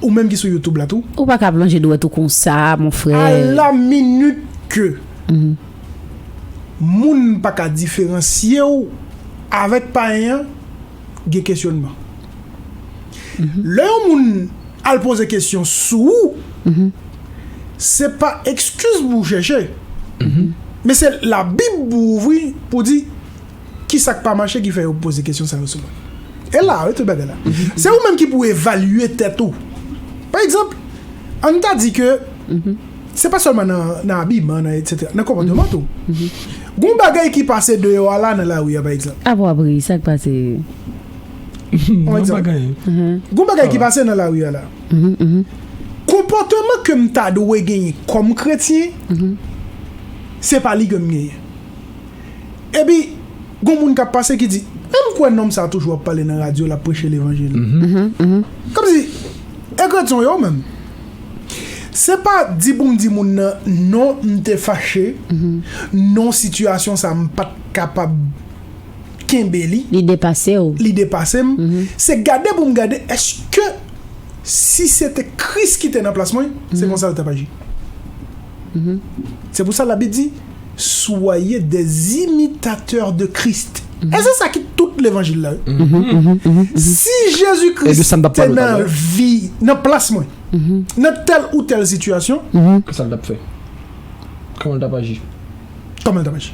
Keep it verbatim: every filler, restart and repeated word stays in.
Ou menm ki sou YouTube la tou. Ou pa ka plonje dwèt ou konsa, mon frè. A la minit ke moun pa ka diferansye w avèk payen an, gen kesyonman. Lè yon moun al poze kesyon sou ou, se pa ekskiz pou w chèche, men se Labib pou w ouvri pou di, ki sa k pa mache ki fè yo poze kesyon sa yo sou mwen? E la, wi, tout bagay la. Se ou menm ki pou evalye tèt ou. Pa egzanp, ann ta di ke se pa sèlman nan, nan abiman, nan etsetera, nan konpòteman tou. Gon bagay ki pase deyò a la nan lari a, pa egzanp. Apre, apre, sa k pase? Yon egzanp. Gon bagay ki pase nan lari a la. Konpòteman ke m ta dwe genyen kòm kretyen, se pa li ke m genyen. Epi, gon moun k ap pase ki di, "M kwè nonm sa a toujou ap pale nan radyo, l ap preche levanjil." Kòmsi, e kretyen w ye ou menm? Se pa di pou m di moun nan, "Non, m te fache, non, sitiyasyon sa a, m pa t kapab kenbe li." Li depase w. Li depase m. Se gade pou m gade, èske si se te Kris ki te nan plas mwen, se konsa l t ap aji. Se pou sa Labib di, "Soyez des imitateurs de Christ." E se sa ki tout levanjil la, wi. Si Jezi Kris te nan vi, nan plas mwen, nan tèl ou tèl sitiyasyon, kisa l t ap fè? Kòman l t ap aji? Kòman l t ap aji?